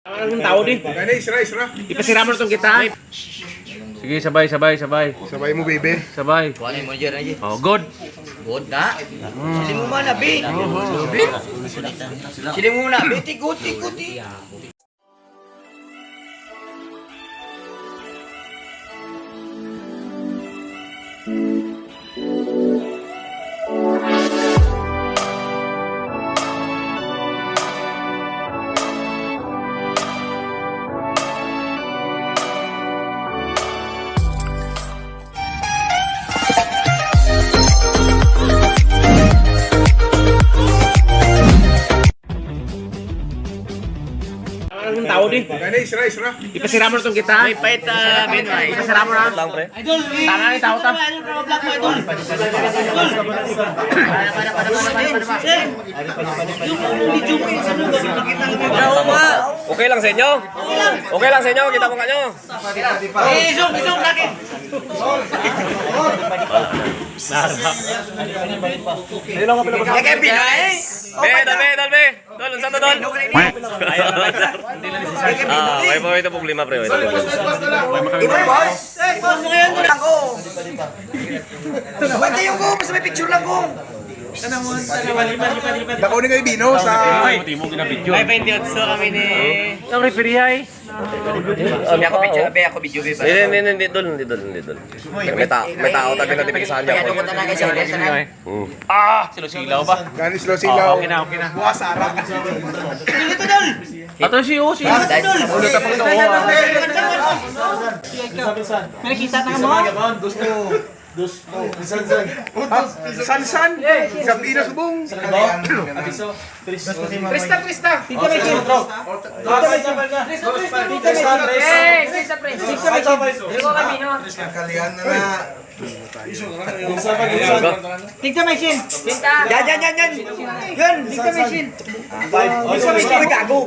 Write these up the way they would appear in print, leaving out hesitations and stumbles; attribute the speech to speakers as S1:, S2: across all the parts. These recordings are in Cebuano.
S1: Ang tao din.
S2: Gani, isra, isra.
S1: Ipasira mo na itong kita.
S3: Sige, sabay, sabay, sabay.
S2: Sabay mo, baby.
S3: Sabay.
S4: Kuhanin mo dyan, Raji.
S3: Oh, good.
S4: Good na. Sili mo man, abi. Sili mo na, abi. Tigo, tigo, tigo.
S1: Ang tao din.
S2: Gani, isra, isra.
S1: Ipasira mo na itong kita.
S4: May pait, Benoy.
S1: Ipasira mo na.
S5: Lang, pre.
S1: Tanga ni tao ta.
S5: Okay lang sa inyo? Okay lang sa inyo? Kita mo kanyo?
S4: Eh, isong, isong, sakit. Kaya kay Binoy, eh.
S5: Be, dal, be, dal, be. Dol, unsa to, dol? Ah, may pa ito problema, pre. Wait,
S4: Iba, boss. Eh, boss mo ngayon. Lang ko. Wait, yung ko. Basta may picture lang ko.
S2: Dako ni kay Bino sa.
S3: Ay, mo ginabidyo.
S4: Ay, 28 kami ni.
S3: Ang referee ay.
S4: Abi ako video, abi ako video, abi.
S5: Hindi, hindi, hindi, dol, hindi, dol, hindi, dol. May tao tayo na tipisahan niya.
S4: Kaya ko talaga siya.
S3: Ah, silo-silaw ba?
S2: Gani, slow silaw.
S3: Okay na, okay na.
S2: Bukas, ara.
S3: Ato si O, si
S2: Sansan. Sa Bino subong.
S1: Trista, trista.
S4: Yan, yan, yan, yan. Yan. Dito may shin. Dito may shin. Gago.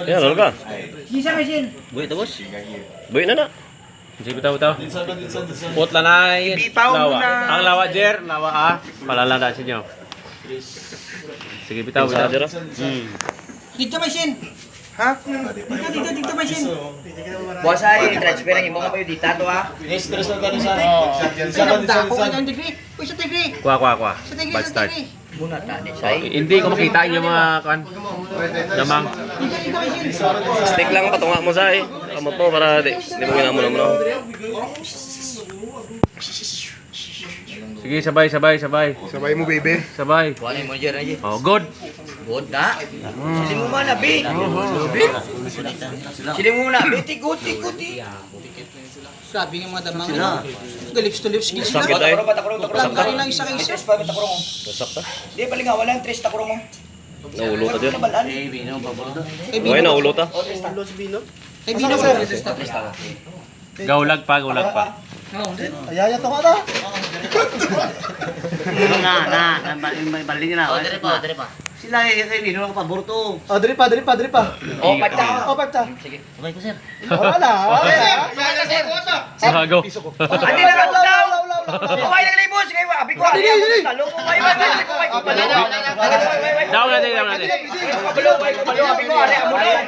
S5: Yan, lol ka. Buhi to, boss. Buhi na na.
S3: Sige, bitaw, bitaw. Putla na.
S2: Ibitaw mo
S3: Lawa.
S2: na.
S3: Ang lawa, Jer. Lawa, ah. Palala na sa inyo. Sige, bitaw, bitaw.
S5: Jer, ah.
S6: Dito machine.
S2: Ha?
S6: Dito, dito, dito machine.
S4: Boss ay transfer ang imo ka pa yung dita to ah.
S6: Dako ka ng degree. Uy, sa degree.
S3: Kuha, kuha, kuha.
S6: Sa degree,
S3: Bad
S6: sa
S3: start.
S6: degree.
S4: Muna tani say.
S3: Hindi ko makita yung mga kan. Lamang.
S6: Dito, dito machine.
S5: Stick lang patunga mo sa eh. Kamot mo para di mo ginamo mo.
S3: Sige, sabay, sabay, sabay.
S2: Sabay mo, baby.
S3: Sabay.
S4: Kuhanin mo dyan, Raji.
S3: Oh, good.
S4: Good na. Sili mo man, abi. Sili mo na, abi. Tigo, tigo, tigo.
S6: Sabi ng mga damang. Ano? Lips to lips kiss
S5: Sakit
S6: lang.
S5: ay.
S4: Takurong pa, takurong, takurong.
S6: Lang kani lang isa kay isa.
S4: Tres pa, takurong.
S5: Wasak ta.
S4: Di palinga, wala ang tres takurong mo.
S5: Naulo ta dyan.
S4: Nabalaan.
S6: Kay
S5: Okay,
S6: Bino.
S5: naulo ta.
S4: O, tres ta.
S6: Kay Bino.
S3: Gaulag pa, gaulag pa.
S7: Na na na balik na.
S4: O, dire pa, dire pa.
S7: Sila eh kay Bino ang pabor to.
S8: Oh, diri pa, diri pa, diri pa.
S4: O, pagta.
S8: Oh, pagta.
S4: Sige.
S7: Okay ko sir.
S8: Wala.
S3: Gago.
S4: Andi na ka daw. Okay lang libos kay abi ko. Abi ako talo ko way way way ko way ko.
S3: Down natin, down natin.
S4: Kabalo, way kabalo abi ko ari amo na.